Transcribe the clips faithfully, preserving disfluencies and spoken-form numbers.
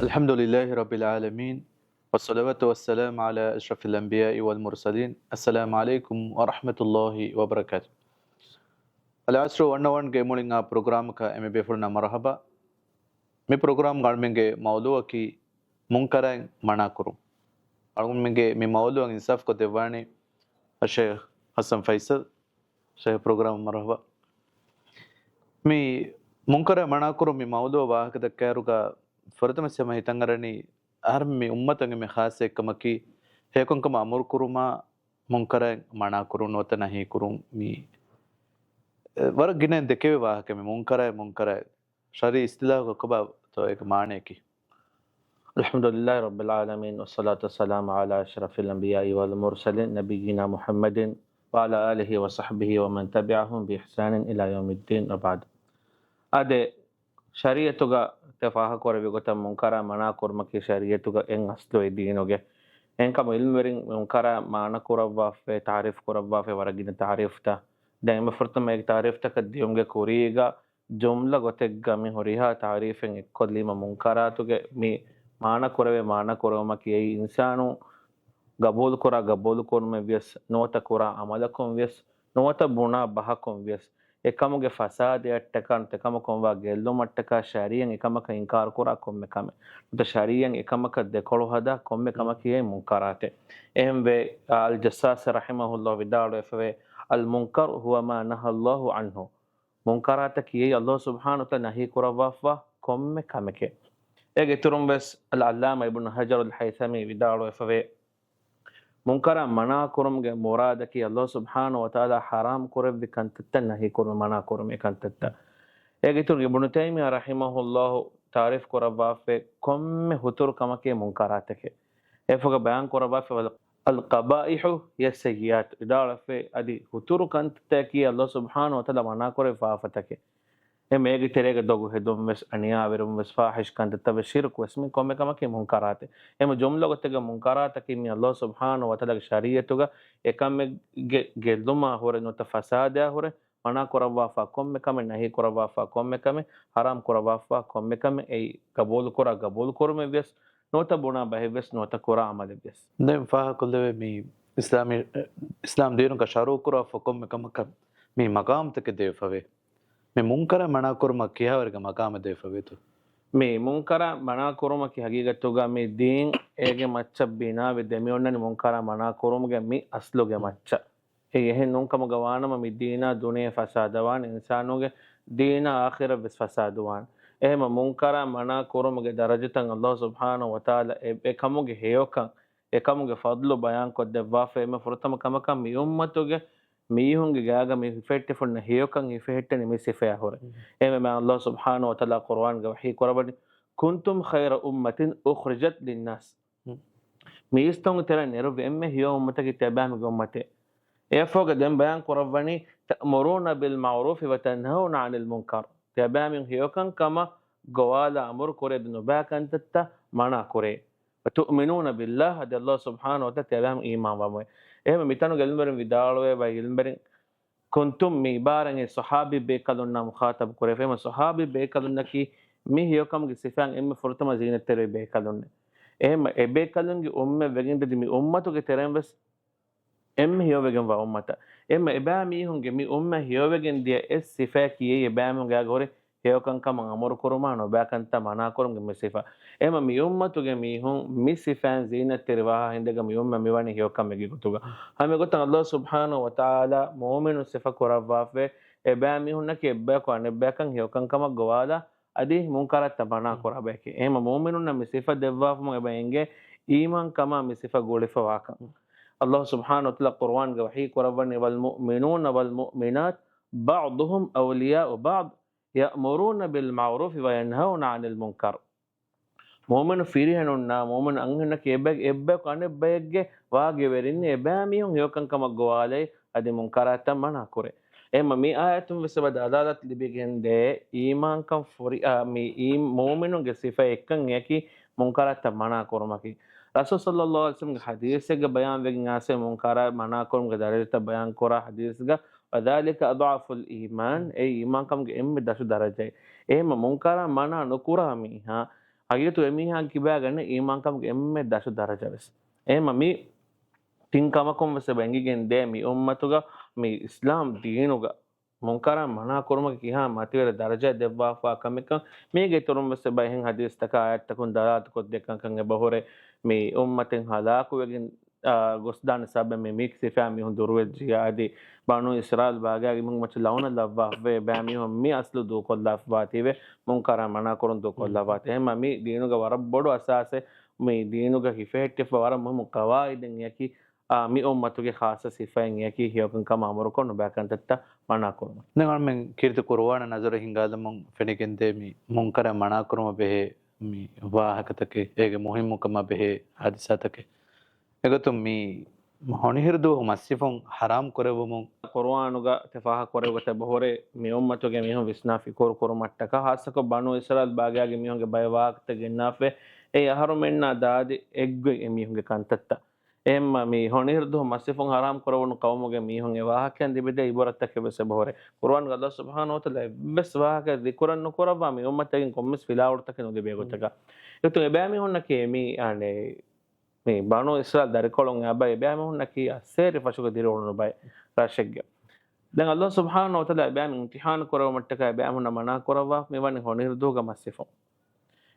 الحمد لله رب العالمين، والصلاة والسلام على أشرف الأنبياء والمرسلين. السلام عليكم ورحمة الله وبركاته. އަލްޢަޞްރު ވަން އަވަރގެ މުޅިން އާ ޕްރޮގްރާމަކަށް އެންމެ ބޭފުޅުންނަށް މަރުޙަބާ. މި ޕްރޮގްރާމްގަ އަޅުމެންގެ މައުޟޫޢަކީ މުންކަރާތް މަނާކުރުން. އަޅުމެންގެ މި މައުޟޫޢަށް އިންސާފްކޮށްދެއްވާނީ އައްޝޭޚް ޙަސަން ފައިސަލް. ޝޭޚް، ޕްރޮގްރާމަށް މަރުޙަބާ. މި މުންކަރާތް މަނާކުރުން މި މައުޟޫޢަށް ވާހަކަ ދައްކާއިރުގަ ފުރަތަމަ ހަމަ ހިތަށް އަރަނީ އަހަރެން މި އުއްމަތަށް އެންމެ ޚާއްޞަ އެއްކަމަކީ ހެޔޮކަންކަމަށް އަމުރުކުރުމާ މުންކަރާތް މަނާކުރުން ނުވަތަ ނަހީކުރުން. މި ވަރަށް ގިނައިން ދެކެވޭ ވާހަކަ މި މުންކަރާތް، މުންކަރާތް. ޝަރީ އިސްތިލާހުގަ ކޮބާތޯ އޭގެ މާނަޔަކީ؟ الحمد لله رب العالمين، والصلاة والسلام على أشرف الأنبياء والمرسلين، نبينا محمد وعلى آله وصحبه ومن تبعهم بإحسان إلى يوم الدين، وبعد. އާދެ، ޝަރީޢަތުގަ ތި ފާހަގަކުރެއްވި ގޮތަށް މުންކަރާތް މަނާކުރުމަކީ ޝަރީޢަތުގަ އެއް އަސްލު އެ ދީނުގެ. އެހެންކަމުން ޢިލްމުވެރިން މުންކަރާތް މާނަ ކުރައްވާފައި، ތަޢުރީފު ކުރައްވާފައި ވަރަށް ގިނަ ތަޢުރީފުތައް. ދެން އެންމެ ފުރަތަމަ އޭގެ ތަޢުރީފުތަކަށް ދިޔުމުގެ ކުރީގަ ޖުމްލަ ގޮތެއްގަ މި ހުރިހާ ތަޢުރީފެއް އެއްކޮށްލީމަ، މުންކަރާތުގެ މި މާނަ ކުރެވޭ މާނަ ކުރުމަކީ އެއީ އިންސާނު ގަބޫލުކުރާ ގަބޫލުކުރުމެއް ވިޔަސް، ނުވަތަ ކުރާ ޢަމަލަކުން ވިޔަސް، ނުވަތަ ބުނާ ބަހަކުން ވިޔަސް، އެކަމުގެ ފަސާދަޔަށްޓަކާ ނުވަތަ އެކަމަކުން ވާ ގެއްލުމަށްޓަކާ ޝަރީޢަތް އެކަމަކަށް އިންކާރުކުރާ ކޮންމެ ކަމެއް، ނުވަތަ ޝަރީޢަތް އެކަމަކަށް ދެކޮޅު ހަދާ ކޮންމެ ކަމަކީ އެއީ މުންކަރާތެއް. އެހެންވެ، އަލްޖައްސާސީ ރަޙިމަހުﷲ ވިދާޅުވެފަވޭ، المنكر هو ما نهى الله عنه. މުންކަރާތަކީ އެއީ ﷲ ސުބްޙާނަހޫ ވަތަޢާލާ ނަހީ ކުރައްވާފަ ކޮންމެ ކަމެކޭ. އޭގެ އިތުރުން ވެސް އަލްޢައްލާމާ އިބްނު ޙަޖަރުލް ހައިތަމީ ވިދާޅުވެފަވޭ، މުންކަރާތް މަނާ ކުރުމުގެ މުރާދަކީ ﷲ ސުބްޙާނަހޫ ވަތަޢާލާ ޙަރާމް ކުރެއްވި ކަންތައްތައް ނަހީ ކުރުމެއް، މަނާ ކުރުމެއް ކަންތައްތައް. އޭގެ އިތުރުން އިބްނު ތައިމިއްޔާ ރަޙިމަހުﷲ ތަޢުރީފު ކުރައްވާފައި ކޮންމެ ހުތުރު ކަމަކީ މުންކަރާތެކޭ. އެފޮގަ ބަޔާން ކުރައްވާފައި، القبائح هي السيئات، ވިދާޅުވެފައި އަދި ހުތުރު ކަންތައްތަކީ ﷲ ސުބްޙާނަހޫ ވަތަޢާލާ މަނާ ކުރެއްވި ފާފަތަކެއް. އެ މޭގެ ތެރޭގަ ދޮގު ހެދުން ވެސް، އަނިޔާވެރިވުން ވެސް، ފާޙިޝް ކަންތައްތައް ވެސް، ޝިރުކު ވެސް، މި ކޮންމެ ކަމަކީ މުންކަރާތެއް. އެމަ ޖުމްލަ ގޮތެއްގަ މުންކަރާތަކީ މި ﷲ ސުބްޙާނަހޫ ވަތަޢާލާގެ ޝަރީޢަތުގަ އެކަމެއްގެ ގެއްލުމާ ހުރެ ނުވަތަ ފަސާދަޔާ ހުރެ، މަނާ ކުރައްވާފާ ކޮންމެ ކަމެއް، ނަހީ ކުރައްވާފާ ކޮންމެ ކަމެއް، ޙަރާމް ކުރައްވާފާ ކޮންމެ ކަމެއް، އެއީ ގަބޫލުކުރާ ގަބޫލުކުރުމެއް ވިޔަސް، ނުވަތަ ބުނާ ބަހެއް ވިޔަސް، ނުވަތަ ކުރާ ޢަމަލެއް ވިޔަސް. ދެން ފާހަގަކޮށްލެވޭ މި އިސްލާމީ، އިސްލާމް ދީނުގަ ޝަރުޢުކުރާފަ ކޮންމެ ކަމަކަށް މި މަޤާމްތަކެއް ދެވިފަވޭ. މި މުންކަރާތް މަނާކުރުމަށް ކިހާވަރެއްގެ މަޤާމެއް ދެވިފަވޭތޯ؟ މި މުންކަރާތް މަނާކުރުމަކީ ހަގީގަތުގަ މި ދީން އޭގެ މައްޗަށް ބިނާވެ ދެމިއޮންނަނީ މުންކަރާތް މަނާކުރުމުގެ މި އަސްލުގެ މައްޗަށް. އެއީ އެހެން ނޫންކަމުގަ ވާނަމަ މި ދީނާ ދުނިޔެ ފަސާދަވާނެ، އިންސާނުގެ ދީނާ އާޚިރަތް ވެސް ފަސާދަވާނެ. އެހެންމަ މުންކަރާތް މަނާކުރުމުގެ ދަރަޖަތައް ﷲ ސުބްޙާނަހޫ ވަތަޢާލާ އެ، އެކަމުގެ ހެޔޮކަން، އެކަމުގެ ފަޟްލު ބަޔާންކޮށްދެއްވާފައި. އެންމެ ފުރަތަމަ ކަމަކަށް މި އުއްމަތުގެ މީހުންގެ ގާގަ މި ހިފެހެއްޓިފަ ހުންނަ ހެޔޮކަން ހިފެހެއްޓެނީ މި ސިފަޔާ ހުރެ. އެހެންވެ ﷲ ސުބްޙާނަހޫ ވަތަޢާލާ ޤުރުއާންގަ ވަޙީ ކުރައްވަނީ، كنتم خير أمة أخرجت للناس. މީސްތަކުންގެ ތެރެއިން ނެރުއްވި އެންމެ ހެޔޮ އުއްމަތަކީ ތިޔަބައިމީހުންގެ އުއްމަތޭ. އެއަށްފަހުގަ ދެން ބަޔާން ކުރައްވަނީ، تأمرون بالمعروف وتنهون عن المنكر. ތިޔަބައިމީހުން ހެޔޮކަން ކަމަށް ގޮވާލާ އަމުރު ކުރޭ ނުބައި ކަންތައްތައް މަނާ ކުރޭ. وتؤمنون بالله، އަދި ﷲ ސުބްޙާނަހޫ ވަތަޢާލާ ތިޔަބައިމީހުން އީމާން ވަމުވޭ. އެހެންވެ މިތަނުގަ ޢިލްމުވެރިން ވިދާޅުވޭ، ބައެއް ޢިލްމުވެރިން، كنتم މި ޢިބާރާތް އެއީ ޞަޙާބީ ބޭކަލުންނާ މުޚާޠަބު ކުރެވޭ. އެހެންވެ ޞަޙާބީ ބޭކަލުންނަކީ މި ހެޔޮކަމުގެ ސިފައިން އެންމެ ފުރަތަމަ ޒީނަތްތެރިވި ބޭކަލުންނޭ. އެހެންވެ އެ ބޭކަލުންގެ އުއްމަތް ވެގެންދަނީ މި އުއްމަތުގެ ތެރެއިން ވެސް އެންމެ ހެޔޮވެގެންވާ އުއްމަތަށް. އެހެންވެ އެބައިމީހުންގެ މި އުއްމަތަށް ހެޔޮވެގެން ދިޔަ އެއް ސިފައަކީ އެއީ އެބައިމީހުންގެ ގާގަ ހުރި ހެޔޮކަންކަމަށް އަމުރުކުރުމާ ނުބައިކަންތައް މަނާކުރުމުގެ މި ސިފަ. އެހެންވެ މި އުއްމަތުގެ މީހުން މި ސިފައިން ޒީނަތްތެރިވާހާ ހިނދެގަ މި އުއްމަތް މިވަނީ ހެޔޮކަމެއްގެ ގޮތުގަ. ހަމަ އެގޮތަށް ﷲ ސުބްޙާނަހޫ ވަތަޢާލާ މުއުމިނުން ސިފަ ކުރައްވާފައި، އެބައިމީހުންނަކީ އެއްބަޔަކު އަނެއްބަޔަކަށް ހެޔޮކަންކަމަށް ގޮވާލާ އަދި މުންކަރާތްތައް މަނާ ކުރާ ބަޔެކޭ. އެހެންވެ މުއުމިނުންނަށް މި ސިފަ ދެއްވާފަމުން އެބަ އެނގޭ އީމާންކަމާ މި ސިފަ ގުޅިފަވާކަން. ﷲ ސުބްޙާނަހޫ ވަތަޢާލާ ޤުރުއާންގަ ވަޙީ ކުރައްވަނީ، والمؤمنون والمؤمنات بعضهم أولياء بعض يأمرون بالمعروف وينهون عن المنكر. މުއުމިނު ފިރިހެނުންނާ މުއުމިނު އަންހެނުންނަކީ އެއްބަޔަކު އަނެއްބަޔެއްގެ ވާގިވެރިންނޭ، އެބައިމީހުން ހެޔޮކަންކަމަށް ގޮވާލައި އަދި މުންކަރާތްތައް މަނާކުރޭ. އެހެންވެ މި އާޔަތުން ވެސް އެބަ ދަލާލަތު ލިބިގެންދޭ އީމާންކަން ފުރި، އާ، މި އީ-، މުއުމިނުންގެ ސިފައެއް އެއްކަން އެއަކީ މުންކަރާތްތައް މަނާކުރުމަކީ. ރަސޫލު ޞައްލައްލާހު ޢަލައިހި ވަސައްލަމްގެ ޙަދީޘެއްގަ ބަޔާންވެގެން އާސޭ މުންކަރާތް މަނާކުރުމުގެ ދަރަޖަތައް ބަޔާންކުރާ ޙަދީޘްގަ، وذلك أضعف الإيمان، އެއީ އީމާންކަމުގެ އެންމެ ދަށު ދަރަޖައެއް. އެހެންވެ މުންކަރާތް މަނާ ނުކުރާ މީހާ ހަގީގަތު އެމީހާ ކިބާގަނެ އީމާންކަމުގެ އެންމެ ދަށު ދަރަޖަވެސް. އެހެންމަ މި ތިން ކަމަކުން ވެސް އެބަ އެނގިގެން ދޭ މި އުއްމަތުގަ މި އިސްލާމް ދީނުގަ މުންކަރާތް މަނާ ކުރުމުގެ ކިހާ މަތިވެރި ދަރަޖައެއް ދެއްވާފާ ކަމެއްކަން. މީގެ އިތުރުން ވެސް އެބަ އެހެން ހަދީސްތަކާ އާޔަތްތަކުން ދަލާލަތު ކޮށްދޭ ކަންކަން އެބަ ހުރޭ. މި އުއްމަތެއް ހަލާކުވެގެން، އާ، ގޮސްދާނެ ސަބަބެއް މި މީކް ސިފައި މީހުން ދުރުވެއްޖިޔާ އަދި ބަނޫ އިސްރާއީލް ބާގާގެ މީހުން މައްޗަށް ލައުނަތް ލައްވާފަވޭ. އެބައިމީހުން މި އަސްލު ދޫކޮށްލާފަވާތީވެ މުންކަރާތް މަނާ ކުރުން ދޫކޮށްލާފަވާތީ. އެހެންމަ މި ދީނުގަ ވަރަށް ބޮޑު އަސާސެއް، މި ދީނުގަ ހިފެހެއްޓިފަ ވަރަށް މުހިއްމު ޤަވާއިދެއް އެއަކީ، އާ، މި އުއްމަތުގެ ޚާއްޞަ ސިފައެއް އެއަކީ ހެޔޮކަންކަމަށް އަމުރުކޮށް ނުބައި ކަންތައްތައް މަނާ ކުރުމަށް. ދެން އަޅުމެން ކީރިތި ޤުރުއާނަށް ނަޒަރެއް ހިންގާލަމުން ފެނިގެންދޭ މި މުންކަރާތް މަނާ ކުރުމަށް ބެހޭ މި ވާހަކަތަކެއް، އޭގެ މުހިއްމުކަމާ ބެހޭ ހާދިސާތަކެއް. އެގޮތުން މި ހޮނިހިރު ދުވަހު މަސްހިފުން ޙަރާމް ކުރެއްވުމުން ޤުރުއާނުގަ ތި ފާހަގަ ކުރެއްވި ގޮތަށް އެބަހުރޭ މި އުއްމަތުގެ މީހުން ވިސްނާ ފިކުރު ކުރުމަށްޓަކާ، ޚާއްޞަކޮށް ބަނޫ އިސްރާއީލް ބާގާގެ މީހުންގެ ބައެއް ވާހަކަތައް ގެންނާފަ، އެ އަހަރުމެންނާ ދާދި އެއްގޮތް އެ މީހުންގެ ކަންތައްތައް. އެހެންމަ މި ހޮނިހިރު ދުވަހު މަސްހިފުން ޙަރާމް ކުރެވުނު ޤައުމުގެ މީހުން އެ ވާހަކައިން ލިބިދޭ ޢިބުރަތްތަކެއް ވެސް އެބަހުރޭ. ޤުރުއާނުގަ ﷲ ސުބްޙާނަހޫ ވަތަޢާލާ އެއްވެސް ވާހަކައެއް ޛިކުރެއް ނުކުރައްވާ މި އުއްމަތަކީ ކޮންމެސް ފިލާވަޅުތަކެއް ނުލިބޭ ގޮތަކަށް. އެގޮތުން އެބައިމީހުންނަކީ މި، އަނެއް، މި ބަނޫ އިސްރާއީލް ދަރިކޮޅުން އެބަ އެބައިމީހުންނަކީ އައްސޭރި ފަށުގަ ދިރިއުޅުނު ބައެއް ރަށެއްގެ. ދެން ﷲ ސުބްޙާނަހޫ ވަތަޢާލާ އެބައިމީހުން އިމްތިޙާނު ކުރެއްވުމަށްޓަކާ އެބައިމީހުންނަށް މަނާ ކުރައްވާ މިވަނީ ހޮނިހިރު ދުވަހުގަ މަސްހިފުން.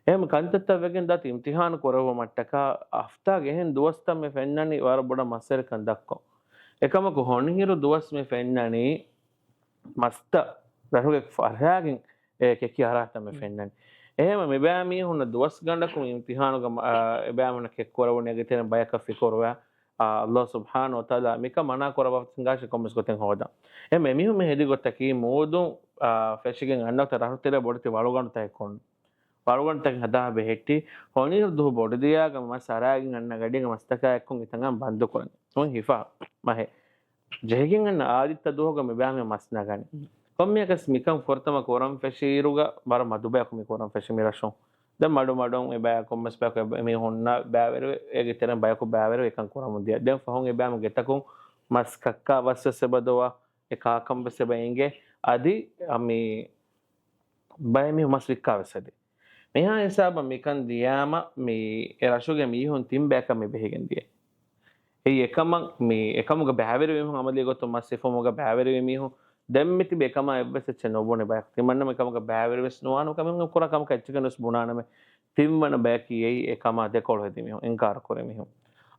އެހެން ކަންތައްތައް ވެގެން ދާތި އިމްތިޙާނު ކުރެއްވުމަށްޓަކާ ހަފްތާގެ އެހެން ދުވަސްތައް މި ފެންނަނީ ވަރަށް ބޮޑަށް މައްސަރެކަން ދައްކަން. އެކަމަކު ހޮނިހިރު ދުވަސް މި ފެންނަނީ މަސްތައް ރަށުގެ ފަށާގެން އެ ކެކި އަރާތަން މި ފެންނަނީ. އެހެންވެ މިބައިމީހުންނަށް ދުވަސް ގަނޑަކު މި އިމްތިޙާނުގަ މަ-، އާ، އެބައިމީހުންނަށް ކެއްކުރެވުނީ އޭގެ ތެރެއިން ބަޔަކަށް ފިކުރުވާ، އާ، ﷲ ސުބްޙާނަހޫ ވަތަޢާލާ މިކަން މަނާ ކުރައްވާފަ ތިންގާށި ކޮންމެސް ގޮތެއް ހޯދަން. އެހެން އެމީހުން މި ހެދި ގޮތަކީ މޫދުން، އާ، ފެށިގެން އަންނަ ވަގުތު ރަށު ތެރޭ ބޮޑެތި ވަޅުގަނޑުތަކެއް ކޮން. ވަޅުގަނޑުތަކެއް ހަދާ ބެހެއްޓި، ހޮނިހިރު ދުވަހު ބޮޑުދިޔާގަ މަސް އަރާގެން އަންނަ ގަޑިގެ މަސްތަކާ އެއްކޮށް އެތަން ބަންދުކުރަން. އޮތް ހިފާ މަހެއް. ޖެހިގެން އަންނަ އާދިއްތަ ދުވަހުގަ މިބައިމީހުން މަސް ނަގަނީ. ކޮންމެއަކަސް މިކަން ފުރަތަމަ ކުރަން ފެށިއިރުގަ ވަރަށް މަދު ބަޔަކު މި ކުރަން ފެށި މި ރަށުން. ދެން މަޑު މަޑުން އެ ބަޔަކު ކޮންމެސް ބަޔަކު އެ މީހުންނަށް ބައިވެރިވެ، އޭގެ ތެރެއިން ބަޔަކު ބައިވެރިވެ އެކަން ކުރަމުން ދިޔަ. ދެން ފަހުން އެބައިމީހުން ގެތަކުން މަސް ކައްކާ ވަސް ވެސް އެބަ ދޮވާ، އެ ކާކަން ވެސް އެބަ އެނގޭ. އަދި މި ބައެއް މީހުން މަސް ވިއްކާ ވެސް އަދި. މިހާ ހިސާބަށް މިކަން ދިޔާމަ މި އެ ރަށުގެ މީހުން ތިން ބަޔަކަށް މި ބެހިގެން ދިޔަ. އެއީ އެކަމަށް މި އެކަމުގަ ބައިވެރިވި މީހުން އަމަލީ ގޮތުން މަސް ހިފުމުގަ ބައިވެރިވި މީހުން ދެން މި ތިބި އެކަމާ އެއްވެސް އެއްޗެއް ނުބުނި ބަޔަކު. ތިމަންނަމެ ކަމުގަ ބައިވެރިވެސް ނުވާނު ކަމެއް ކުރާ ކަމަކަށް އެއްޗެކޭ ނުވެސް ބުނާނަމެ. ތިންވަނަ ބަޔަކީ އެއީ އެކަމާ ދެކޮޅު ހެދި މީހުން، އިންކާރު ކުރި މީހުން.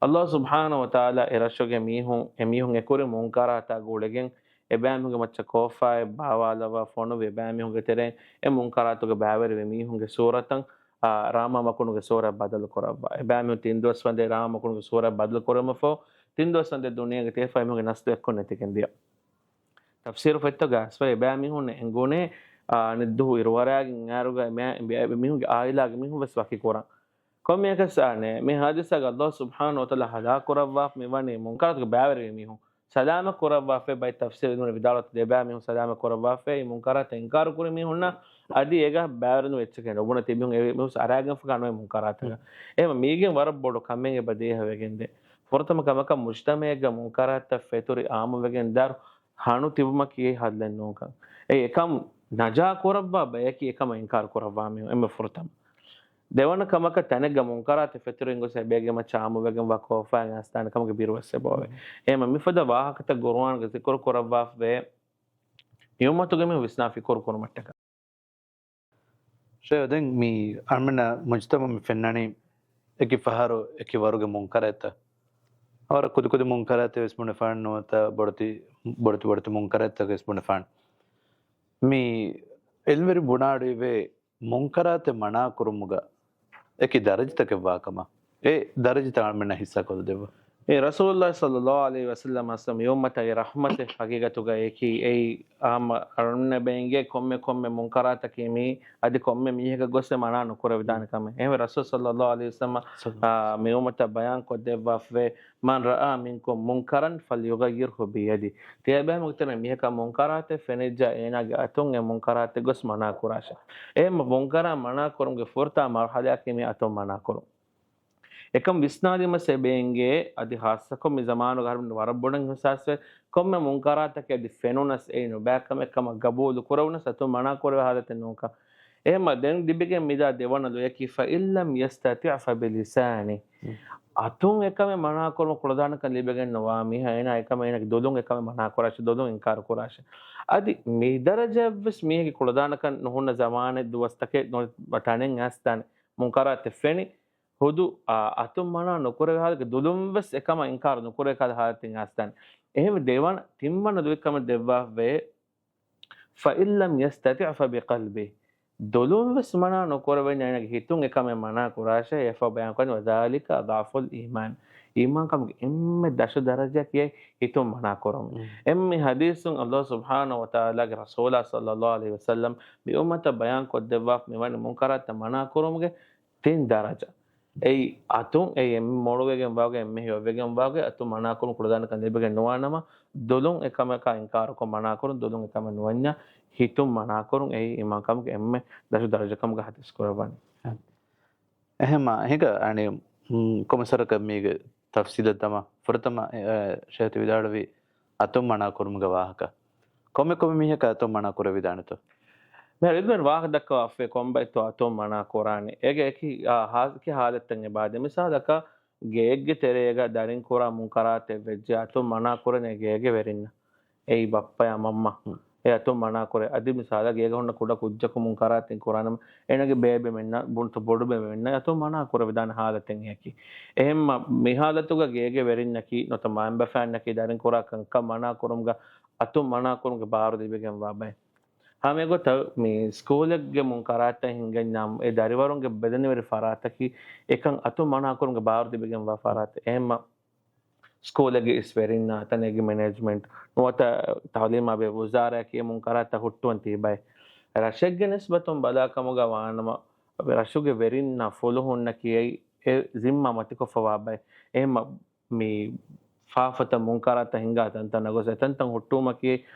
ﷲ ސުބްޙާނަހޫ ވަތަޢާލާ އެ ރަށުގެ މީހުން، އެ މީހުން އެކުރި މުންކަރާތާ ގުޅިގެން، އެބައިމީހުންގެ މައްޗަށް ކޯފާއެއް ބާވާލައްވާ ފޮނުވި އެބައިމީހުންގެ ތެރެއިން އެ މުންކަރާތުގަ ބައިވެރިވި މީހުންގެ ސޫރަތަށް، އާ، ރާމާ މަކުނުގެ ސޫރަތަށް ބަދަލު ކުރައްވާ. އެބައިމީހުން ތިން ދުވަސް ވަންދެން ރާމާ މަކުނުގެ ސޫރަތަށް ބަދަލު ކުރުމަށްފަހު، ތިން ދުވަސް ވަންދެން ދުނިޔޭގަ ތިޔަފަ އެމީހުންގެ ނަސްލު އެއްކޮށް ނެތިގެން ދިޔަ. ތަފްސީރު ފޮތްތަކުގަ އަސްވަ އެބައިމީހުންނަށް އެނގުނޭ، އާ، އަނެއް ދުވަހު އިރުއަރާގެން އައިރުގަ އެ މި-، އެ މީހުންގެ އާއިލާގެ މީހުން ވެސް ވަކި ކުރަން. ކޮންމެއަކަސް އާނެ، މި ހާދިސާގަ ﷲ ސުބްޙާނަހޫ ވަތަޢާލާ ހަލާކު ކުރައްވާފަ މިވަނީ މުންކަރާތުގަ ބައިވެރިވި މީހުން. ސަލާމަތް ކުރައްވާފައި ބައެއް ތަފްސީރު އިލްމުވެރިން ވިދާޅުވަތަ ދެބައިމީހުން ސަލާމަތް ކުރައްވާފައި މުންކަރާތަށް އިންކާރު ކުރި މީހުންނަށް އަދި އޭގަ ބައިވެރިނު އެއްޗެކޭ ނުބުނެ ތިބިހުން އެ މީހުސް އަރާގެންފަކާ ނުވެ މުންކަރާތަކަށް. އެހެން މީގެން ވަރަށް ބޮޑު ކަމެއް އެބަ ދޭހަވެގެން ދޭ. ފުރަތަމަ ކަމަކަށް މުޖްތަމައެއްގަ މުންކަރާތަށް ފެތުރި އާއްމުވެގެން ދާރު ހަނު ތިބުމަކީ އެއީ ހައްލެއް ނޫންކަން. އެ އެކަން ނަޖާ ކުރައްވާ ބަޔަކީ އެކަމަށް އިންކާރު ކުރައްވާ މީހުން އެންމެ ފުރަތަމަ. ދެވަނަ ކަމަކަށް ތަނެއްގަ މުންކަރާތެއް ފެތުރިން ގޮސް އެބޭގެ މައްޗަށް އާއްމުވެގެންވާ ކޯފާއެއް އައިސްދާނެ ކަމުގެ ބިރުވެސް އެބައޮވޭ. އެހެންމަ މިފަދަ ވާހަކަތައް ގުރުއާނުގަ ޒިކުރު ކުރައްވާފަވޭ. މި އުއްމަތުގެ މީހުން ވިސްނާ ފިކުރު ކުރުމަށްޓަކާ. ޝޭޚް، ދެން މި އަޅަމެންނަށް މުޖްތަމަޢު މި ފެންނަނީ އެކި ފަހަރު އެކި ވަރުގެ މުންކަރާތްތައް. އަވަރަށް ކުދި ކުދި މުންކަރާތެއް ވެސް ބުނެފާނެ ނުވަތަ ބޮޑެތި، ބޮޑެތި، ބޮޑެތި މުންކަރާތްތަކެއް ވެސް ބުނެފާނެ. މި އިލްމުވެރިން ބުނާ އަޑު އިވޭ މުންކަރާތެއް މަނާ ކުރުމުގަ އެކި ދަރަޖަތަކެއް ވާކަމަށް. އެ ދަރަޖަތައް އަޅަމެންނަށް ހިއްސާ ކޮށްލަދެއްވާ. އެ ރަސޫލުﷲ ޞައްލަﷲ ޢަލައިހި ވަސައްލަމަ އަސްލަމް މި އުއްމަތަށް އެ ރަޙްމަތެއް ހަގީގަތުގަ އެކީ އެއީ އާއްމު އަޅަމެންނަށް އެބަ އެނގޭ ކޮންމެ ކޮންމެ މުންކަރާތަކީ މީ އަދި ކޮންމެ މީހަކަށް ގޮސް އެ މަނާ ނުކުރެވިދާނެ ކަމެއް. އެހެންވެ ރަސޫލު ޞައްލަﷲ ޢަލައިހި ވަސައްލަމަ، އާ، މި އުއްމަތަށް ބަޔާން ކޮށްދެއްވާފަވޭ، "من رأى منكم منكرا فليغيره بيده." ތިޔަބައިމީހުންގެ ތެރެއިން މީހަކަށް މުންކަރާތެއް ފެނިއްޖާ އޭނާގެ އަތުން އެ މުންކަރާތެއް ގޮސް މަނާ ކުރާށޭ. އެހެންމަ މުންކަރާތް މަނާ ކުރުމުގެ ފުރަތަމަ މަރުޙަލާއަކީ މި އަތުން މަނާ ކުރުން. އެކަން ވިސްނާލީމަސް އެބަ އެނގޭ، އަދި ހާއްސަކޮށް މި ޒަމާނުގަ އަހަރުމެން ވަރަށް ބޮޑަށް އިޙްސާސްވޭ، ކޮންމެ މުންކަރާތަކެއް އަދި ފެނުނަސް އެއީ ނުބައިކަމެއް ކަމަށް ގަބޫލު ކުރެވުނަސް އަތުން މަނާ ކުރެވޭ ހާލަތެއް ނޫންކަން. އެހެންމަ ދެން ލިބިގެން މިދާ ދެވަނަ ލުޔަކީ، فإن لم يستطع فبلسانه. އަތުން އެކަމެއް މަނާކުރުމަށް ކުޅަދާނަކަން ލިބެގެން ނުވާ މީހާ، އޭނާ އެކަމެއް އޭނާގެ ދުލުން އެކަމެއް މަނާކުރާށޭ، ދުލުން އިންކާރު ކުރާށޭ. އަދި މި ދަރަޖައަށްވެސް މީހެއްގެ ކުޅަދާނަކަން ނުހުންނަ ޒަމާނެއް ދުވަސްތަކެއް ނު-، ތަނެއް އައިސްދާނެ. މުންކަރާތެއް ފެނި، ހުދު، އާ، އަތުން މަނާ ނުކުރެވޭ ހާލަތުގެ ދުލުން ވެސް އެކަމަށް އިންކާރު ނުކުރޭ ކަހަލަ ހާލަތެއް އައިސްދާނެ. އެހެންވެ ދެވަނަ، ތިންވަނަ ލުޔެއް ކަމަށް ދެއްވާފައޭ، فإن لم يستطع فبقلبه. ދުލުން ވެސް މަނާ ނުކުރެވެންޏާ އޭނާގެ ހިތުން އެކަމެއް މަނާ ކުރާށޭ، އެފަ ބަޔާން ކުރަނީ، وذلك أضعف الإيمان. އީމާންކަމުގެ އެންމެ ދަށު ދަރަޖައަކީ ހިތުން މަނާ ކުރުން. މް. އެންމެ ހަދީސުން އަލްލާހު ސުބްޙާނަހު ވަތަޢާލާގެ ރަސޫލާ ޞައްލައްލާހު ޢަލައިހި ވަސައްލަމް މި އުއްމަތަށް ބަޔާން ކޮށްދެއްވާފަ މިވަނީ މުންކަރާތްތައް މަނާ ކުރުމުގެ ތިން ދަރަޖަ. އެއީ އަތުން، އެއީ އެންމެ މޮޅުވެގެން ވާގޮތް، އެންމެ ހެޔޮވެގެން ވާގޮތް، އަތުން މަނާކުރުން ކުޅަދާނަކަން ލިބެގެން ނުވާނަމަ، ދުލުން އެކަމަކާ އިންކާރުކޮށް މަނާކުރުން، ދުލުން އެކަމެއް ނުވަންޏާ ހިތުން މަނާކުރުން، އެއީ އީމާންކަމުގެ އެންމެ ދަށު ދަރަޖަކަމުގަ ހަދީސް ކުރައްވަނީ. އެހެންމާ، އެހިނގ، އަނެއް، މް، ކޮންމެސްވަރަކަށް މީގެ ތަފްސީލަށް ދަމާ، ފުރަތަމަ، އެ، ޝޭޚް ވިދާޅުވީ، އަތުން މަނާ ކުރުމުގެ ވާހަކަ. ކޮންމެ ކޮންމެ މީހަކަށް އަތުން މަނާ ކުރެވިދާނެތޯ؟ މިހާރު އިދުމެން ވާހަކަ ދައްކަވާފައި ކޮންބައިތޯ އަތުން މަނާ ކުރާނެ؟ އޭގެ އެކި، އާ، ހާ-، އެކި ހާލަތެއް އެބަ އާދޭ. މިސާލަކަށް ގޭގެ ތެރޭގަ ދަރިން ކުރާ މުންކަރާތެއް ވެއްޖެ އަތުން މަނާ ކުރަނީ ގޭގެ ވެރިންނަށް. އެއީ ބައްޕަޔާ މަންމަ. ހުން. އެ އަތުން މަނާ ކުރޭ. އަދި މިސާލަށް ގޭގަ ހުންނަ ކުޑަ ކުއްޖަކު މުންކަރާތެއް ކުރާނަމަ، އޭނަގެ ބޭބެމެންނަށް، ބުންތު ބޮޑުބޭބެމެންނަށް އަތުން މަނާ ކުރެވިދާނެ ހާލަތެއް އެއަކީ. އެހެންމަ މި ހާލަތުގަ ގޭގެ ވެރިންނަކީ ނުވަތަ މައިންބަފައިންނަކީ ދަރިން ކުރާ ކަންކަން މަނާ ކުރުމުގަ އަތުން މަނާ ކުރުމުގެ ބާރު ލިބިގެންވާ ބައެއް. ހަމަ އެގޮތަށް މި ސްކޫލެއްގެ މުންކަރާތްތައް ހިނގަންޏާ އެ ދަރިވަރުންގެ ބެލެނިވެރި ފަރާތަކީ އެކަން އަތުން މަނާ ކުރުމުގެ ބާރު ލިބިގެންވާ ފަރާތެއް. އެހެންމަ ސްކޫލެއްގެ އިސް ވެރިންނާ، ތަނެއްގެ މެނޭޖްމަންޓް ނުވަތަ ތައުލީމާ ވެ ވުޒާރާއަކީ މުންކަރާތްތައް ހުއްޓުވަން ތިބައި. ރަށެއްގެ ނިސްބަތުން ބަލާ ކަމުގަ ވާނަމަ، ރަށުގެ ވެރިންނާ ފުލުހުންނަކީ އެ ޒިންމާ މަތިކޮށްފަވާ ބައެއް. އެހެންމަ މި ފާފަތައް މުންކަރާތައް ހިނގާ ތަންތަނަށް ގޮސް އެތަންތަން ހުއްޓުވުމަކީ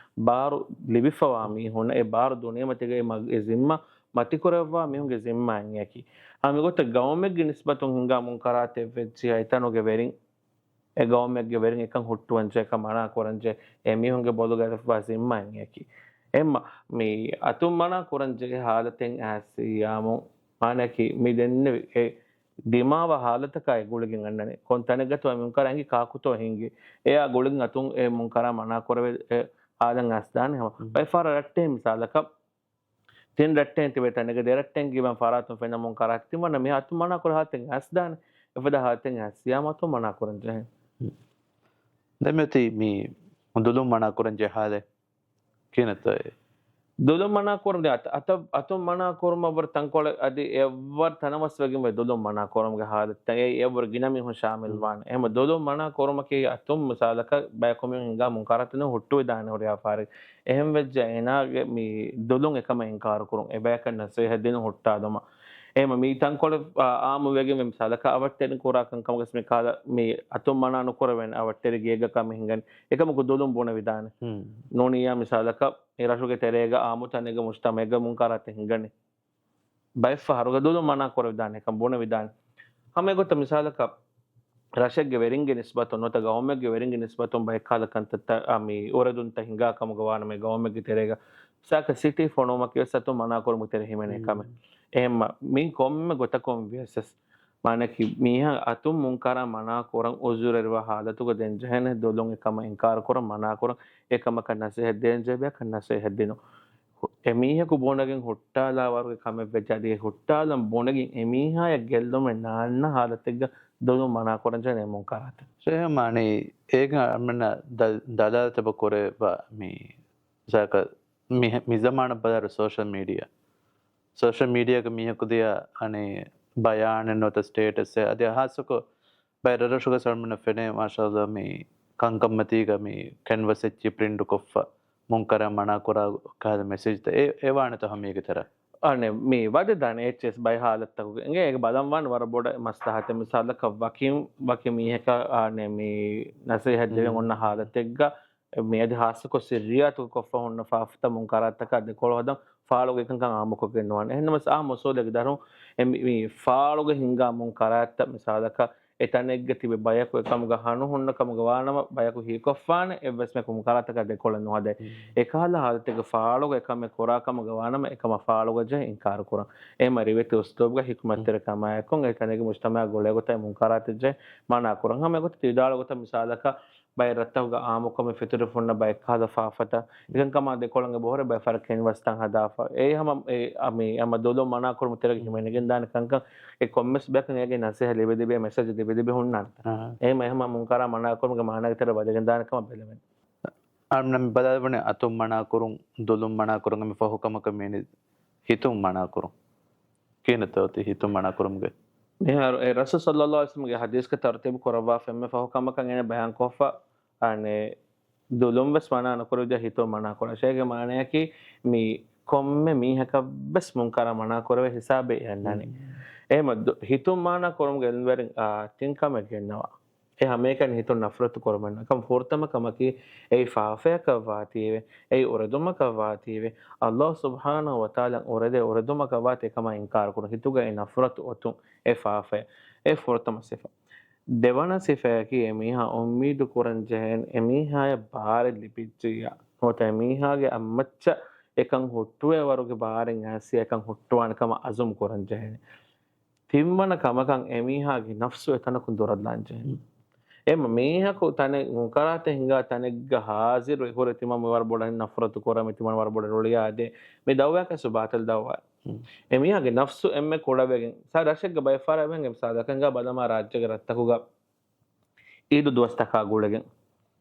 ބާރު ލިބިފަވާ މީހުންނަށް އެ ބާރު ދުނިޔެމަތީގައި މަ-، އެ ޒިންމާ މަތިކުރައްވާ މީހުންގެ ޒިންމާއެއް އެއަކީ. ހަމަ އެގޮތަށް ގައުމެއްގެ ނިސްބަތުން ހިނގާ މުންކަރާތެއް ވެއްޖިޔާ އެތަނުގެ ވެރިން އެ ގައުމެއްގެ ވެރިން އެކަން ހުއްޓުވަންޖެހޭ، އެކަން މަނާ ކުރަންޖެހޭ، އެ މީހުންގެ ބޮލުގަ އެރިފަވާ ޒިންމާއެއް އެއަކީ. އެހެންމަ މި އަތުން މަނާ ކުރަންޖެހޭ ހާލަތެއް އައިސް އިއްޔާމު މާނައަކީ މި ދެންނެވި އެ ދިމާވާ ހާލަތަކާ އެ ގުޅިގެން އަންނަނީ. ކޮން ތަނެއްގަތޯ އެ މުންކަރާ ހިނގީ ކާކުތޯ ހިނގީ. އެއާ ގުޅިގެން އަތުން އެ މުންކަރާ މަނާ ކުރެވޭ އެ ހާލަތް އައިސްދާނެ ހަމަ. ހުން. ބައެއް ފަހަރަށް ރައްޓެހި މިސާލަކަށް ތިން ރައްޓެހިން ތިބޭ ތަނެއްގަ ދެ ރައްޓެހިން ގިބަން ފަރާތުން ފެންނަ މުންކަރާތް ތިންވަނަ މީހާ އަތުން މަނާ ކުރި ހާލަތެއް އައިސްދާނެ. އެފަދަ ހާލަތެއް އައިސް އިއްޔާމު އަތުން މަނާ ކުރަން ޖެހޭ. ދެން މިއޮތީ މި ދުލުން މަނާ ކުރަން ޖެހޭ ހާލެއް ކިހިނެއްތޯ އެ؟ ދުލުން މަނާ ކުރުން ދެ އަތަ-، އަތަ-، އަތުން މަނާ ކުރުމަށްވުރެ ތަންކޮޅެއް އަދި އެއްވަރު ތަނަވަސްވެގެންވޭ ދުލުން މަނާ ކުރުމުގެ ހާލަތްތައް. އެއީ އެއްވަރު ގިނަ މީހުން ޝާމިލް ވާނެ. އެހެން ދުލުން މަނާ ކުރުމަކީ އަތުން މިސާލަކަށް ބަޔަކު މީހުން ހިނގާ މުންކަރާތެއް ހުއްޓުވިދާނެ ހުރިހާ ފަހަރެއް. އެހެންވެއްޖެ އޭނާގެ މި ދުލުން އެކަމަށް އިންކާރު ކުރުން، އެބަޔަކަށް ނަސޭހަތް ދިނުން ހުއްޓާލުމަށް. އެހެން މި ތަންކޮޅެއް، އާ، އާއްމުވެގެން މިސާލަކަށް އަވަށްޓެރިން ކުރާ ކަންކަމުގަސް މި ކާލަ މި އަތުން މަނާ ނުކުރެވޭނެ އަވަށްޓެރި ގޭގަކާ މި ހިނގަނީ. އެކަމަކު ދުލުން ބުނެވިދާނެ. ހުން. ނޫނިއްޔާ މިސާލަކަށް މި ރަށުގެ ތެރޭގަ އާއްމު ތަނެއްގަ މުޖްތަމައެއްގަ މުންކަރާތެއް ހިނގަނީ. ބައެއްފަހަރުގަ ދުލުން މަނާ ކުރެވިދާނެ އެކަން ބުނެވިދާނެ. ހަމަ އެގޮތަށް މިސާލަކަށް ރަށެއްގެ ވެރިންގެ ނިސްބަތުން ނުވަތަ ގައުމެއްގެ ވެރިންގެ ނިސްބަތުން ބައެއް ކަހަލަ ކަންތައްތައް، އާ، މި އުރެދުންތައް ހިނގާ ކަމުގަ ވާނަމަ ގައުމެއްގެ ތެރޭގަ ސާކަ ސިޓީ ފޮނުވުމަކީ ވެސް އަތުން މަނާ ކުރުމުގެ ތެރެ ހިމެނޭ ކަމެއް. އެހެންމަ މި ކޮންމެ ގޮތަކުން ވިޔަސް މާނައަކީ މީހާ އަތުން މުންކަރާ މަނާ ކުރަން އުޒުރެރިވާ ހާލަތުގަ ދެން ޖެހޭނެ ދުލުން އެކަމަށް އިންކާރު ކުރަން މަނާ ކުރަން އެކަމަކަށް ނަސޭހަތް ދޭން ޖެހޭ ބަޔަކަށް ނަސޭހަތް ދިނުން. އެމީހަކު ބުނެގެން ހުއްޓާލާ ވަރުގެ ކަމެއް ވެއްޖެ އަދި ހުއްޓާލަން ބުނެގެން އެމީހާޔަށް ގެއްލުމެއް ނާންނަ ހާލަތެއްގަ ދުލުން މަނާ ކުރަން ޖެހޭނެ މުންކަރާތައް. ޝޭހް މާނީ އޭގަ އަމިންނަ ދަ-، ދަލާލަތެއް ކުރެވޭ މި ސާކަ މި، މި ޒަމާނަށް ބަލާއިރު ސޯޝަލް މީޑިއާ. ސޯޝަލް މީޑިއާގަ މީހަކު ދިޔަ އަނެއް ބަޔާނެއް ނުވަތަ ސްޓޭޓަސްއެއް އަދި ހާއްސަކޮށް ބައެއް ރަށްރަށުގަ ސަލްމަނަށް ފެނޭ މާޝާﷲ މި ކަންކަންމަތީގަ މި ކެންވަސް އެއްޗިހި ޕްރިންޓު ކޮށްފަ މުންކަރާ މަނާ ކުރާ ކަހަލަ މެސެޖްތައް އެ، އެ ވާނެތަ ހަމީގެ ތެރެ؟ އަނެއް މި ވަދެދާނެ އެއްޗެސް ބައެއް ހާލަތްތަކުގަ އެނގޭ އޭގެ ބަލަން ވާނެ ވަރަށް ބޮޑަށް މަސްލަހަތެއް. މިސާލަކަށް ވަކިން، ވަކި މީހަކަށް އަނެއް މި ނަސޭހަތް ދެވެން އޮންނަ ހާލަތެއްގަ މިއަދި ހާއްސަކޮށް ސިއްރިއްޔާތުގަ ކޮށްފަ ހުންނަ ފާފަތައް މުންކަރާތަކާ ދެކޮޅު ހަދަން ފާޅުގަ އެކަންކަން އާއްމުކޮށްގެން ނުވާނެ. އެހެންނަމަވެސް އާއްމު އުސޫލެއްގެ ދަށުން އެ މި، މި ފާޅުގަ ހިނގާ މުންކަރާތްތައް މިސާލަކަށް އެ ތަނެއްގަ ތިބި ބަޔަކު އެކަމުގަ ހަނު ހުންނަ ކަމުގަ ވާނަމަ، ބަޔަކު ހީކޮށްފާނެ އެއްވެސް މެ މުންކަރާތަކާ ދެކޮޅެއް ނުހަދޭ. އެކަހަލަ ހާލަތެއްގެ ފާޅުގަ އެކަމެއް ކުރާ ކަމުގަ ވާނަމަ، އެކަމަށް ފާޅުގަ ޖެހި އިންކާރު ކުރަން. އެހެމަ ރިވެތި އުސްލޫބުގަ ހިކުމަތްތެރިކަމާއެކު، އެ ތަނެއްގެ މުޖްތަމަޢާ ގުޅޭ ގޮތަށް މުންކަރާތެއް ޖެހި މަނާ ކުރަން. ހަމަ އެގޮތަށް ތި ވިދާޅު ގޮތަށް މިސާލަކަށް، ބައެއް ރަށްތަކުގަ އާއްމުކޮށް މި ފިތުރި ފުންނަ ބައެއް ކަހަލަ ފާފަތައް، އެކަންކަމާ ދެކޮޅުން އެބަހުރި ބައެއް ފަހަރަށް ކެންވަސްތައް ހަދާފަ. އެއީ ހަމަ އެ، އަ، މި ހަމަ ދުލުން މަނާކުރުމުގެ ތެރޭގަ ހިމެނިގެންދާނެ ކަންކަން. އެ ކޮންމެސް ބަޔަކަށް އޭގެ ނަސޭހަ ލިބި ލިބި، މެސެޖް ލިބި ލިބި ހުންނާނެ. އާ. އެހެމަ އެހެމަ މުންކަރާ މަނާކުރުމުގެ މާނާގެ ތެރޭ ވަދެގެންދާނެ ކަމަށް ބެލެވެން. އަންނަ މި ބަލާލަބަނެ އަތުން މަނާކުރުން، ދުލުން މަނާކުރުން، އެންމެ ފަހު ކަމަކަށް މި ހިތުން މަނާކުރުން. ކިހިނެއްތޯ ތި ހިތުން މަނާކުރުމުގެ؟ މިހާރު އެ ރަސޫލު ޞައްލައްލާހު ޢަލައިހި ވަސައްލަމްގެ ޙަދީޘްގަ ތަރުތީބު ކުރައްވާފަ އެންމެ ފަހު ކަމަކަށް އޭނަ ބަޔާންކޮށްފަ، އަނެއް ދުލުން ވެސް މަނާ ނުކުރެވިއްޖާ ހިތުން މަނާ ކުރާށޭ. އޭގެ މާނަޔަކީ މި ކޮންމެ މީހަކަށް ވެސް މުންކަރާ މަނާ ކުރެވޭ ހިސާބެއް އެ އަންނާނީ. އެހެމަ ދު-، ހިތުން މަނާ ކުރުމުގެ ޢިލްމުވެރިން، އާ، ތިން ކަމެއް ގެންނަވާ. އެ ހަމައެކަނި ހިތުން ނަފްރަތު ކުރުމެއް ނޫން. އެކަމަ ފުރަތަމަ ކަމަކީ، އެއީ ފާފަޔަކަށް ވާތީވެ، އެއީ އުރެދުމަކަށް ވާތީވެ، ﷲ ސުބްޙާނަހޫ ވަތަޢާލާ އުރެދޭ އުރެދުމަކަށް ވާތީ އެކަމާ އިންކާރު ކުރުން. ހިތުގައި ނަފްރަތު އޮތުން އެ ފާފަޔަށް. އެ ފުރަތަމަ ސިފަ. ދެވަނަ ސިފަޔަކީ، އެމީހާ އުއްމީދު ކުރަން ޖެހޭނެ، އެމީހާޔަށް ބާރެއް ލިބިއްޖިއްޔާ، ނުވަތަ އެމީހާގެ އަތްމައްޗަށް އެކަން ހުއްޓުވޭ ވަރުގެ ބާރެއް އައިސް އެކަން ހުއްޓުވާނެ ކަމަށް އަޒުމް ކުރަން ޖެހޭނެ. ތިންވަނަ ކަމަކަށް އެމީހާގެ ނަފްސު އެތަނަކުން ދުރަށްލާން ޖެހޭނެ. އެމަ މީހަކު ތަނެއް މުންކަރާތެއް ހިނގާ ތަނެއްގަ ހާޒިރު އެ ހުރެ ތިމަން މި ވަރަށް ބޮޑަށް ނަފްރަތު ކުރަމެ، ތިމަން ވަރަށް ބޮޑަށް ރުޅިއާދޭ. މި ދައުވާއަކަށް ބާތިލް ދައުވާ. އެމީހާގެ ނަފްސު އެންމެ ކުޑަވެގެން، ސާ ރަށެއްގަ ބައެއް ފަހަރަށް އެބަހެން މިސާލަކަށް ހިނގާ ބަލަމާ ރާއްޖޭގެ ރަށްތަކުގަ އީދު ދުވަސްތަކާ ގުޅިގެން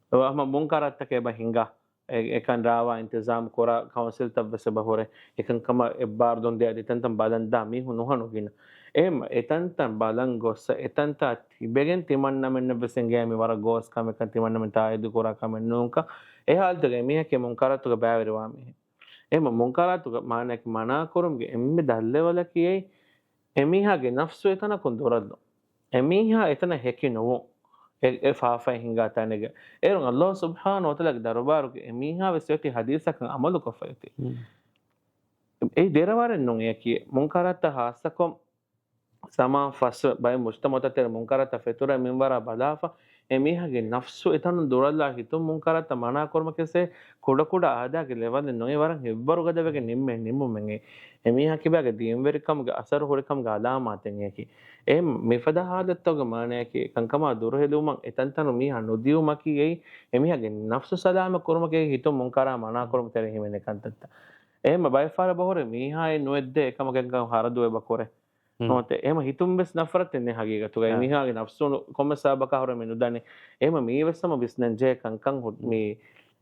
އެ ހަމަ މުންކަރާތްތަކެއް އެބަ ހިނގާ. އެ-، އެކަން ރާވާ އިންތިޒާމް ކުރާ ކައުންސިލްތައް ވެސް އެބަ ހުރޭ. އެކަންކަމަށް އެއްބާރުލުން ދިޔަ އަދި އެތަންތަން ބަލަން ދާ މީހުން ނުހަނު ގިނަ. އެހެމަ އެތަންތަން ބަލަން ގޮއްސަ، އެތަންތާ ތިބެގެން ތިމަންނަމެންނަށް ވެސް އެނގޭ މި ވަރަށް ގޯސް ކަމެއް ކަން، ތިމަންނަމެން ތާއީދު ކުރާ ކަމެއް ނޫންކަން. އެ ހާލަތުގައި މީހަކީ މުންކަރާތުގަ ބައިވެރިވާ މީހެއް. އެހެމަ މުންކަރާތުގެ މާނައަކީ މަނާ ކުރުމުގެ އެންމެ ދަށް ލެވަލަކީ އެއީ އެމީހާގެ ނަފްސު އެތަނަކުން ދުރަށްލުން. އެމީހާ އެތަނަށް ހެކި ނުވުން. އެ، އެ ފާފައިން ހިނގާ ތަނެއްގަ. އޭރުން ﷲ ސުބްޙާނަހޫ ވަތަޢާލާގެ ދަރުބާރުގެ އެމީހާ ވެސް އޮތީ ޙަދީޘަކަށް ޢަމަލުކޮށްފަ އޮތީ. އެއީ ދެރަވާރެއް ނޫން އެއަކީ. މުންކަރާތްތައް ޚާއްޞަކޮށް ޒަމާން ފަސް ބައެއް މުޖްތަމަޢުތައް ތެރޭ މުންކަރާތްތައް ފެތުރޭ މިންވަރާ ބަލާފަ، އެމީހާގެ ނަފްސު އެތަނުން ދުރަށްލާ ހިތުން މުންކަރާތްތައް މަނާކުރުމަކީ ކުޑަކުޑަ އާދައިގެ ލެވަލެއް ނޫން، އެ ވަރަށް ހިތްވަރުގަދަވެގެން ނިންމޭ ނިންމުމެއް. އެމީހާ ކިބާގެ ދީންވެރިކަމުގެ އަސަރު ހުރިކަމުގެ އަލާމާތެއް އެއަކީ. އެ މިފަދަ ޙާލަތްތަކުގެ މާނައަކީ، އެކަންކަމާ ދުރުހެލުމަށް އެތަންތަނުން މީހާ ނުދިޔުމަކީ އެއީ، އެމީހާގެ ނަފްސު ސަލާމަތް ކުރުމަކީ ހިތުން މުންކަރާ މަނާކުރުމުގެ ތެރޭ ހިމެނޭ ކަންތައްތައް. އެހެމަ ބައެއް ފަހަރަށް އެބަހުރޭ މީހާއެއް ނުއެއްދޭ އެކަމަކު އެކަން ހަރަދު އެބަ ކުރޭ. ނުވަތަ އެހެމަ ހިތުން ވެސް ނަފްރަތެއް ނެތް ހަގީގަތުގައި. އެ. މީހާގެ ނަފްސު ކޮންމެ ސަބަބަކާ ހުރެ މި ނުދަނީ. އެހެމަ މީ ވެސް ހަމަ ވިސްނަންޖެހޭ ކަންކަން ހު-، މީ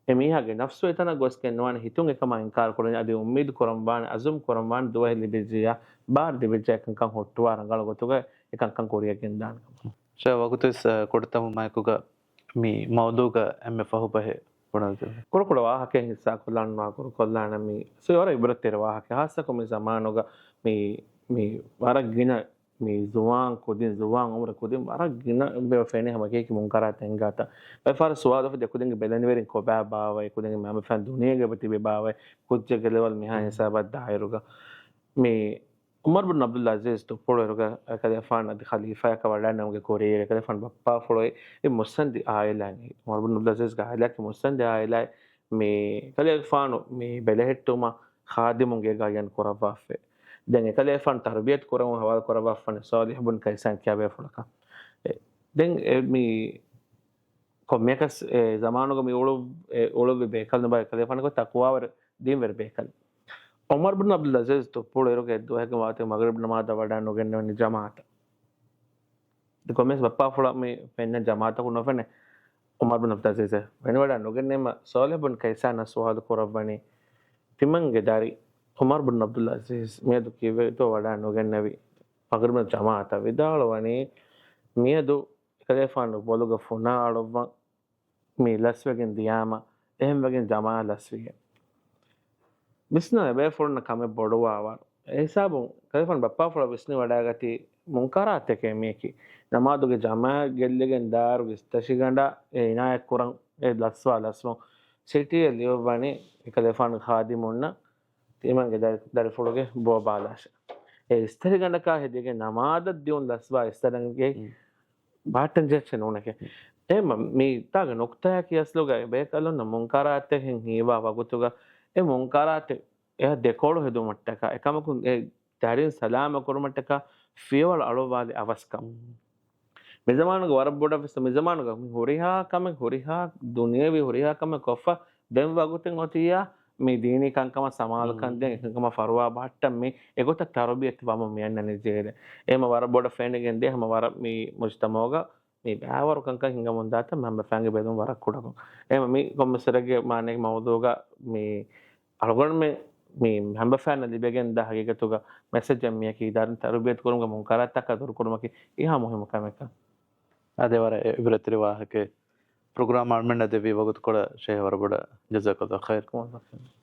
އެ މީހާގެ ނަފްސު އެތަނަށް ގޮސްގެން ނުވާނެ ހިތުން އެކަމާ އިންކާރު ކުރަން. އަދި އުއްމީދު ކުރަން ވާނެ، އަޒުމް ކުރަން ވާނެ، ދުވަހެއް ލިބިއްޖިއްޔާ، ބާރު ލިބިއްޖިއްޔާ ކަންކަން ހުއްޓުވާ ރަނގަޅު ގޮތުގައި އެ ކަންކަން ކުރިޔަށް ގެންދާނެ ކަމަށް. ޝޭޚް ވަގުތުވެސް، އަ، ކުޑަތަމަ މައިކުގަ މި މައުޟޫގަ އެންމެ ފަހު ބަހެއް ބުނެދެވޭ. ކުޑަކުޑަ ވާހަކައެއް ހިއްސާކޮށްލާން ވާ ކުރުކޮށްލާނަން މީ. ސޯ ވަރަށް އިބްރަތްތެރި ވާހަކަ. ހާއްސަކޮށް މި ޒަމާނުގަ މި، މި ވަރަށް ގިނަ މި ޒުވާން ކުދިން، ޒުވާން އުމުރު ކުދިން ވަރަށް ގިނަ ބޭ ފެނޭ ހަމަ ކީކީ މުންކަރާތެއް ހިނގާތާ. ބައެއް ފަހަރަށް ސުވާލު އުފެދޭ ކުދިންގެ ބެލެނިވެރިން ކޮބާ ބާވައި، ކުދިންގެ މައިންބަފައިން ދުނިޔޭގަ ތިބި ބާވައި، ކުއްޖެއްގެ ލެވެލް މިހާ ހިސާބަށް ދާއިރުގަ. މި ޢުމަރު ބިން ޢަބްދުލް ޢަޒީޒް ދުއްޕުޅު އިރުގަ އެކަލޭފާނު އަދި ޚަލީފާއަކަށް ވަޑައިންނެވުމުގެ ކުރިއެރު އެކަލޭފާނު ބައްޕާފުޅު އެ މުއްސަނދި އާއިލާއެއް. ޢުމަރު ބިން ޢަބްދުލް ޢަޒީޒްގެ އާއިލާއަކީ މުއްސަނދި އާއިލާއެއް. މި ކަލޭފާނު މި ބެލެހެއްޓުމަށް ޚާދިމުން ގޭގަ އައްޔަން ކުރައްވާފަ. ދެން އެކަލޭފާނު ތަރުބިޔަތު ކުރަމުން ހަވާލު ކުރައްވާފަނީ ޞާލިޙު ބުން ކައިސާން ކިޔާ ބޭފުޅަކަށް. އެ، ދެން އެ މި ކޮންމެއަކަސް އެ ޒަމާނުގަ މި އުޅު-، އެ އުޅުއްވި ބޭކަލުން ބާ އެކަލޭފާނުގެ ތަޤްވާވެރި ދީންވެރި ބޭކަލެއް. ޢުމަރު ބިން ޢަބްދުލް ޢަޒީޒް ދުއްޕުޅު އިރުގެ ދުވަހެއްގެ ވާހަކަ މަޣްރިބް ނަމާދަށް ވަޑައި ނުގެންނެވިން ޖަމާޢަތަށް. ދެން ކޮންމެސް ބައްޕާފުޅަށް މި ފެންނަ ޖަމާޢަތަކުން ނުފެނޭ ޢުމަރު ބިން ޢަބްދުލް ޢަޒީޒެއް. ވަނިވަޑައި ނުގެންނެވީމަ ޞާލިޙު ބިން ކައިސާނަށް ސުވާލު ކުރައްވަނީ، ތިމަންގެ ދަރި ޢުމަރު ބިން ޢަބްދުލް ޢަޒީޒް މިއަދު ކީއްވެގެތޯ ވަޑައި ނުގެންނެވީ މަޣްރިބް ޖަމާޢަތަށް؟ ވިދާޅުވަނީ، މިއަދު އެކަލޭފާނު ބޮލުގަ ފުނާ އަޅުއްވަން މި ލަސްވެގެން ދިޔާމަ، އެހެންވެގެން ޖަމާޢަތް ލަސްވިގެން. ވިސްނާ އެބޭފުޅުންނަށް ކަމެއް ބޮޑުވާވަރު. އެ ހިސާބުން ކަލޭފާނު ބައްޕާފުޅަށް ވިސްނިވަޑައިގަތީ މުންކަރާތެކޭ މީކީ. ނަމާދުގެ ޖަމާޢަތް ގެއްލިގެން ދާއިރުގެ އިސްތަށިގަނޑަށް އެ އިނާޔަތް ކުރަން އެ ލަސްވާ ލަސްވުން. ޗިޓީއެއް ލިޔުއްވަނީ އެކަލޭފާނުގެ ޚާދިމުންނަށް ތިމަންގެ ދަރި-، ދަރިފުޅުގެ ބޯ ބާލާށޭ. އެ އިސްތަށިގަނޑަކާ ހެދިގެން ނަމާދަށް ދިއުން ލަސްވާ އިސްތަށިގަނޑުގެ މް. ބަހައްޓަން ޖެހޭ ނޫނެކޭ. އެހެންމަ މިތާގެ ނުކްތާއަކީ އަސްލުގަ ބޭކަލުންނަށް މުންކަރާތެއް ހިން ހީވާ ވަގުތުގަ އެ މުންކަރާތެއް އެއަށް ދެކޮޅު ހެދުމަށްޓަކާ، އެކަމަކު އެ ދަރިން ސަލާމަތް ކުރުމަށްޓަކާ ފިޔަވަޅު އަޅުއްވާލި އަވަސްކަން. މިޒަމާނުގަ ވަރަށް ބޮޑަށް ވެސް މިޒަމާނުގަ މި ހުރިހާ ކަމެއް، ހުރިހާ ދުނިޔެވީ ހުރިހާ ކަމެއް ކޮށްފަ ދެން ވަގުތެއް އޮތިއްޔާ މި ދީނީ ކަންކަމަށް ސަމާލުކަން ދޭން، އެކަންކަމަށް ފަރުވާ ބަހައްޓަން މި އެގޮތަށް ތަރުބިޔަތު ވަމުން މި އަންނަނީ ޖެހޭ. އެހެމަ ވަރަށް ބޮޑަށް ފެނިގެން ދޭ ހަމަ ވަރަށް މި މުޖްތަމަޢުގަ މި ބައިވަރު ކަންކަން ހިނގަމުން ދާތަން މި ހަމަ ބަފައިންގެ ބެލުން ވަރަށް ކުޑަކޮށް. އެހެމަ މި ކޮންމެސް ވަރެއްގެ މާނައެއް މައުޟޫގަ މި އަޅުގަނޑުމެން މި ހަމަ ބަފައިންނަށް ލިބެގެން ދާ ހަގީގަތުގަ މެސެޖެއް މިއަކީ ދަރިން ތަރުބިޔަތު ކުރުމުގެ މުންކަރާތްތަކާ ދުރުކުރުމަކީ އެހާ މުހިއްމު ކަމެއްކަން. އާދެ ވަރަށް އެ އިބްރަތްތެރި ވާހަކައެއް. ޕްރޮގްރާމް އަޅުމެންނަށް ދެއްވި ވަގުތުކޮޅަށް ޝޭހް ވަރަށް ބޮޑަށް ޖަޒާކަﷲ ޚައިރް.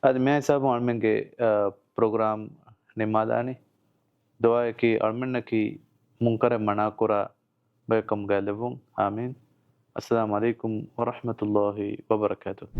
އަދި މި ހިސާބުން އަޅުމެންގެ، އަ، ޕްރޮގްރާމް ނިންމާލާނީ. ދުޢާއަކީ އަޅުމެންނަކީ މުންކަރެއް މަނާކުރާ ބަޔަކަމުގައި ލެއްވުން. އާމީން. އައްސަލާމު ޢަލައިކުމް ވަރަޙްމަތުﷲ ވަބަރަކާތުހު.